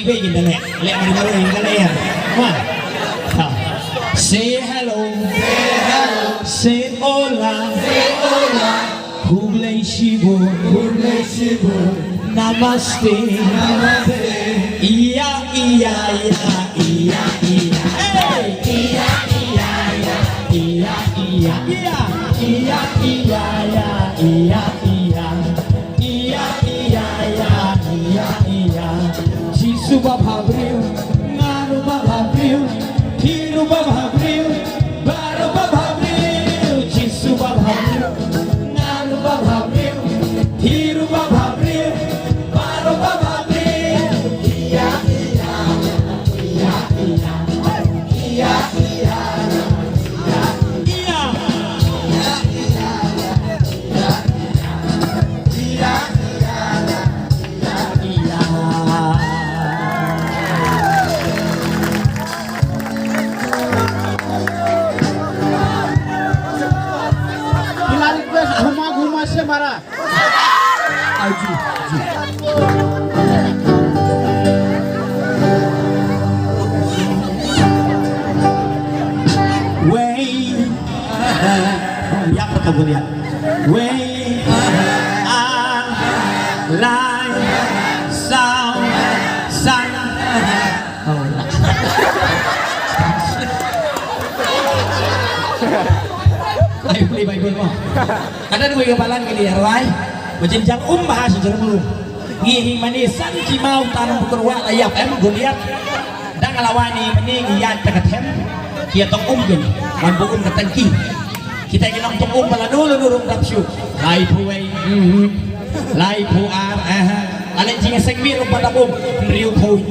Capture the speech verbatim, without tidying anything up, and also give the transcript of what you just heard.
Wei, kin da leh, leh mari mari, kin da leh, ya. Wan. Ha. Say hello. Say hello. Say hola. Say hola. Khublei shibun. Khublei shibun. Namaste. Namaste. Iya, iya, iya, iya, iya. Hey! Iya, iya, iya, iya, iya. Iya, iya, iya, iya, iya. Iya, iya, iya, iya, iya. Jisu ba bhabriew, nga ruh ba bhabriew, phi ruh ba bhabriew, baroh ba bhabriew. Jisu ba bhabriew, nga ruh ba bhabriew, phi ruh ba bhabriew, baroh ba bhabriew. Iya, iya, iya, iya, iya, iya, iya. Ila request, ghuma ghuma se mara. Aji, aji. Wei. Ïap kata Goliat. Wei. Ar. Lai. Saw. San. Oh. Ai, pule Baibl mo. Ka don kawei ka balang kali arwai. Ba jynjar um bha sha jrong lum. Ngi hi mane san ki maw tan bu kyrwa la ïap em Goliat. Dang la wani mane ngi ïaid ta ka them. Ki ïa tong um kin. Wan bu um ka tangki. Kita ki nongtong um ba lano lano ruh dap shu. Laiphew wei. Mhm. Laiphew ar. Aha. Ala jingïaseng mih ruh ba dap um. Hynriewphew.